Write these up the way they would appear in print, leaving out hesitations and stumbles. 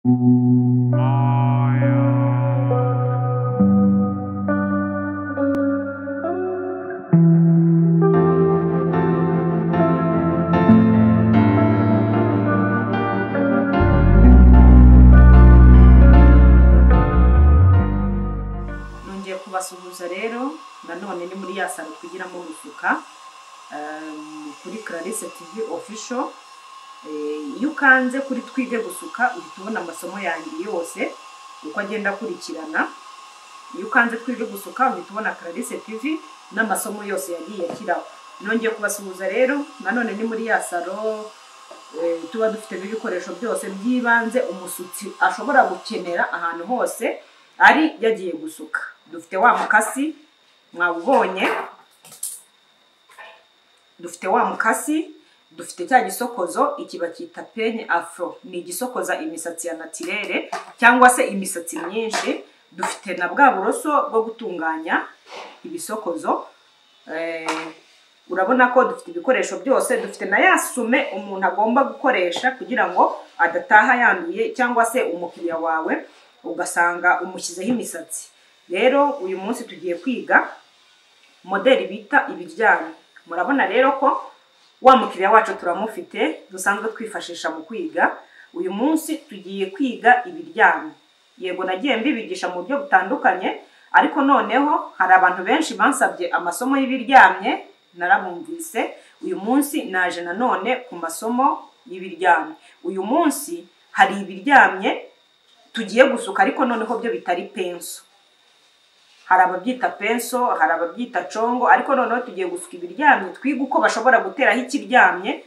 Nongeye kubasuhuza rero nanone ni muri ya salo twigiramo gusuka kuri Clarisse TV Official. Iyo ukanze kuri twige gusuka uhita ubona amasomo yanjye yose uko agenda akurikirana. Iyo ukanze twige gusuka uhita ubona Clarisse TV n'amasomo yose yagiye akiraho. Nongeye kubasuhuza rero nanone ni muri ya salo tuba dufitemo ibikoresho byose by'ibanze umusutsi ashobora gukenera ahantu hose ari yagiye gusuka. Dufite wa mukasi mwawubonye, dufite wa mukasi, dufite cya gisokozo iki bakita peigne afro, ni igisokoza imisatsi ya naturelle cyangwa se imisatsi myinshi. Dufite na bwa buroso bwo gutunganya ibisokozo. Urabona ko dufite ibikoresho byose, dufite na ya sume umuntu agomba gukoresha kugira ngo adataha yanduye cyangwa se umukiriya wawe ugasanga umushyizeho imisatsi. Rero uyu munsi tugiye kwiga modeli bita ibiryamye. Murabona rero ko wa mukiriya wacu turamufite dusanzwe twifashisha mu kwiga. Uyu munsi tugiye kwiga ibiryamye. Yego nagiye mbibigisha mu buryo butandukanye, ariko noneho hari abantu benshi bansabye amasomo y'ibiryamye, narabumvise. Uyu munsi naje nanone ku masomo y'ibiryamye. Uyu munsi hari ibiryamye tugiye gusuka, ariko noneho byo bitari penso. Hari ababyita penso, hari ababyita congo, ariko noneho tugiye gusuka ibiryamye twiga uko bashobora guteraho ikiryamye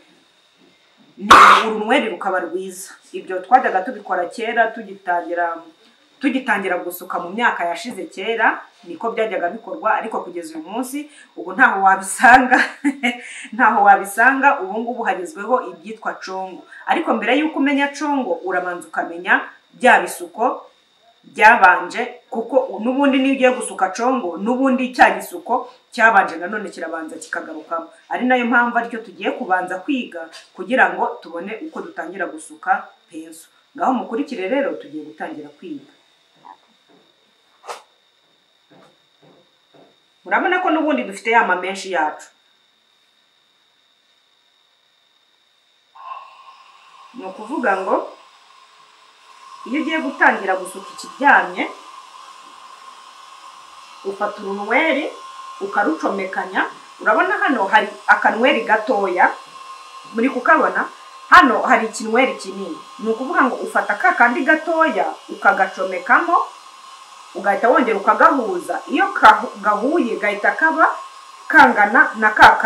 ni urunweri rukaba rwiza. Ibyo twajyaga tubikora kera tugitangira gusuka mu myaka yashize kera, niko byajyaga bikorwa, ariko kugeza uyu munsi ubu ntaho wabisanga ntaho wabisanga. Ubu ngubu hagezweho ibyitwa congo, ariko mbere yuko umenya congo urabanza ukamenya bya bisuko byabanje, kuko nubundi niyo ugiye gusuka congo nubundi cya gisuko cyabanje nanone kirabanza kikagarukamo. Ari nayo mpamvu aricyo tugiye kubanza kwiga kugira ngo tubone uko dutangira gusuka penso. Ngaho mukurikire rero tugiye gutangira kwiga. Murabona ko nubundi dufite ya mamenshi yacu. Ni ukuvuga ngo iyo ugiye gutangira gusuka ikiryamye ufata urunweri ukarucomekanya. Urabona hano hari akanweri gatoya, muri kukabona hano hari ikinweri kinini. Ni ukuvuga ngo ufata ka kandi gatoya ukagacomekamo, ugahita wongera ukagahuza. Iyo gahuye gahita kaba kangana na ka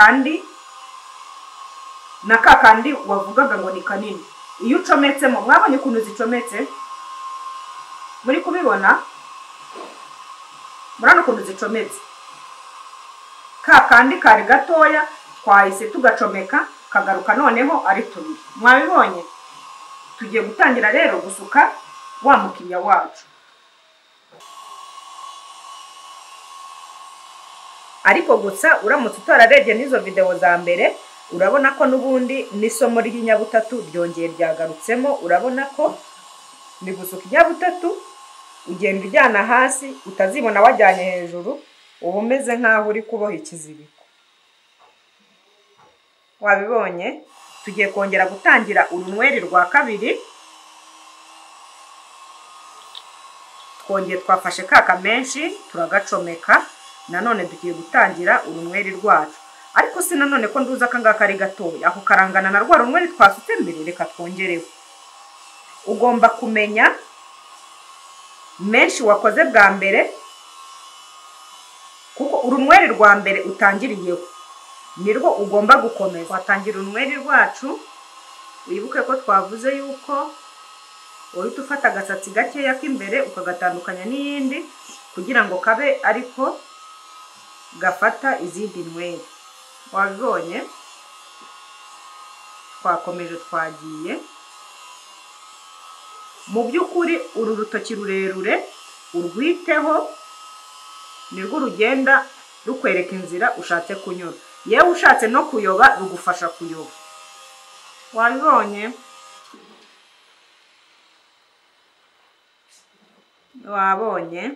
kandi wavugaga ngo ni kanini. Iyo ucometsemo, mwabonye ukuntu zicometse, muri kubibona, murabona ukuntu zicometse. Ka kandi kari gatoya twahise tugacomeka kagaruka noneho ari tubiri. Mwabibonye? Tugiye gutangira rero gusuka wa mukiriya wacu. Ariko gusa uramutse utararebye n'izo video za mbere, urabona ko nubundi n'isomo ry'inyabutatu ryongeye ryagarutsemo. Urabona ko ni gusuka inyabutatu ugenda ujyana hasi, utazibona wajyanye hejuru, uba umeze nkaho uri kuboha ikiziriko. Wabibonye? Tugiye kongera gutangira urunweri rwa kabiri. Twongeye twafashe kaka menshi turagacomeka, nanone tugiye gutangira urunweri rwacu. Ariko se nanone ko nduza akangaka ari gatoya, ako karangana na rwa runweri twasutse mbere, reka twongereho. Ugomba kumenya menshi wakoze bwa mbere, kuko urunweri rwa mbere utangiriyeho nirwo ugomba gukomeza. Watangira urunweri rwacu, wibuke ko twavuze yuko uhita ufata agasatsi gakeya k'imbere ukagatandukanya n'iyindi kugira ngo kabe ariko gafata izindi nweri. Wabibonye? Twakomeje twagiye. Mu by'ukuri uru rutoki rurerure urwiteho, nirwo rugenda rukwereka inzira ushatse kunyura. Yewe ushatse no kuyoba rugufasha kuyoba. Wabibonye? Wabonye,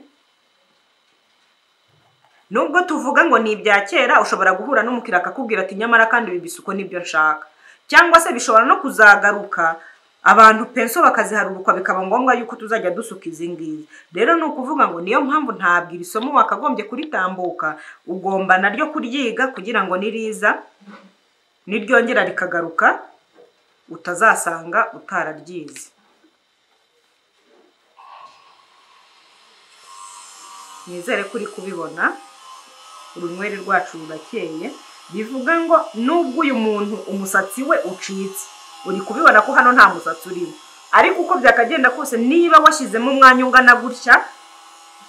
nubwo tuvuga ngo ni ibya kera, ushobora guhura n'umukiriya akakubwira ati nyamara kandi ibi bisuko nibyo nshaka, cyangwa se bishobora no kuzagaruka abantu penso bakaziharurukwa, bikaba ngombwa yuko tuzajya dusuka izi ngizi. Rero ni ukuvuga ngo niyo mpamvu ntabwo iri somo wakagombye kuritambuka, ugomba naryo kuryiga kugira ngo niriza niryongera rikagaruka utazasanga utararyize. Nizere ko uri kubibona, urunyweri rwacu rurakeye. Bivuga ngo nubwo uyu muntu umusatsi we ucitse, uri kubibona ko hano nta musatsi urimo, ariko uko byakagenda kose niba washyizemo umwanya ungana gutya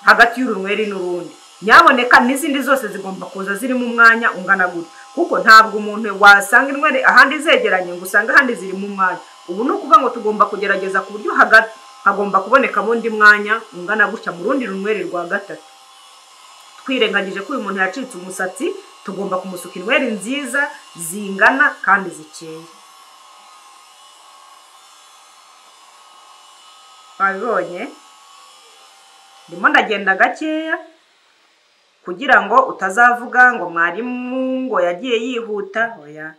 hagati y'urunyweri n'urundi, nyaboneka n'izindi zose zigomba kuza zirimo umwanya ungana gutya, kuko ntabwo umuntu wasanga inyweri ahandi zegeranye ngo usange ahandi zirimo umwanya. Ubu ni ukuvuga ngo tugomba kugerageza ku buryo hagati hagomba kubonekamo undi mwanya ungana gutya mu rundi runyweri rwa gatatu. Twirengagije ko uyu muntu yacitse umusatsi, tugomba kumusuka inyweri nziza zingana kandi zikeye. Wabibonye, ndimo ndagenda gakeya kugira ngo utazavuga ngo mwarimu ngo yagiye yihuta. Oya,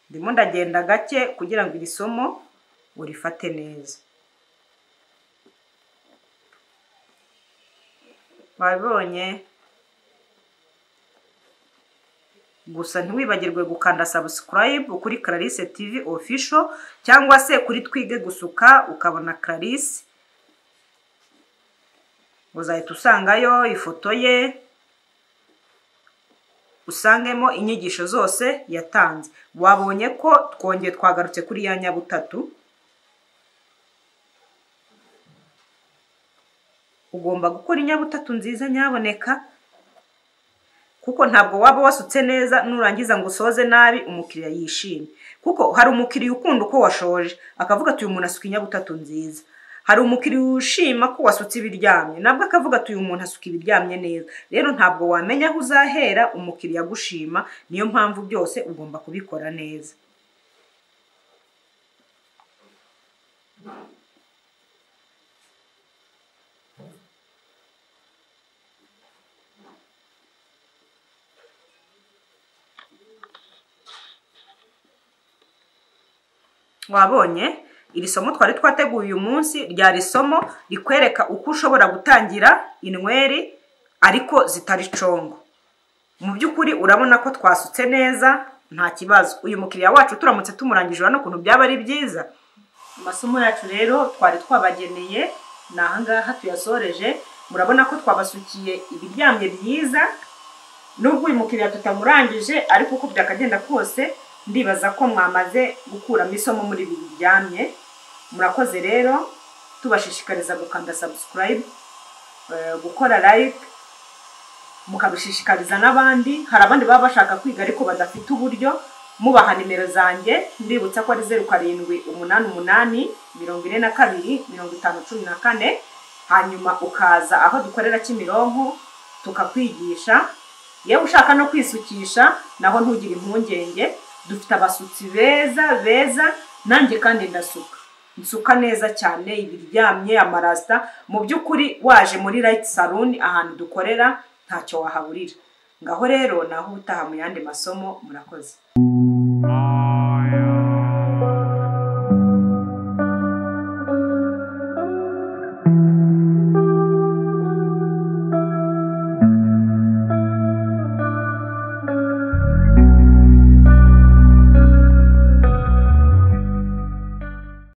ndimo ndagenda gake kugira ngo iri somo urifate neza. Wabibonye, gusa ntiwibagirwe gukanda subscribe kuri Clarisse TV Official, cyangwa se kuri Twige Gusuka ukabona Clarisse, uzahita usangayo ifoto ye, usangemo inyigisho zose yatanze. Wabonye ko twongeye twagarutse kuri ya nyabutatu. Ugomba gukora inyabutatu nziza nyaboneka, kuko ntabwo waba wasutse neza nurangiza ngo usoze nabi umukiriya yishimye. Kuko hari umukiriya ukunda uko washoje akavuga ati uyu muntu asuka inyabutatu nziza. Hari umukiriya ushima ko wasutse ibiryamye, nabwo akavuga ati uyu muntu asuka ibiryamye neza. Rero ntabwo wamenya aho uzahera umukiriya agushima, niyo mpamvu byose ugomba kubikora neza. Wabonye iri somo twari twateguye uyu munsi ryari isomo rikwereka uko ushobora gutangira inyweri ariko zitari congo. Mu by'ukuri urabona ko twasutse neza nta kibazo. Uyu mukiriya wacu turamutse tumurangije urabona ukuntu byaba ari byiza. Amasomo yacu rero twari twabageneye ni ahangaha tuyasoreje. Murabona ko twabasukiye ibiryamye byiza, nubwo uyu mukiriya tutamurangije ariko uko byakagenda kose ndibaza ko mwamaze gukuramo isomo muri ibi biryamye. Murakoze rero, tubashishikariza gukanda subscribe, gukora like, mukabishishikariza n'abandi. Hari abandi baba bashaka kwiga ariko badafite uburyo, mubaha nimero zanjye. Ndibutsa ko ari 07 88 42 50 14, hanyuma ukaza aho dukorera Kimironko tukakwigisha. Yewe ushaka no kwisukisha naho ntugire impungenge, dufite abasutsi beza beza, nanjye kandi ndasuka, nsuka neza cyane ibiryamye, amarasta. Mu by'ukuri waje muri Light Salon ahantu dukorera ntacyo wahaburira. Ngaho rero naho utaha mu yandi masomo. Murakoze.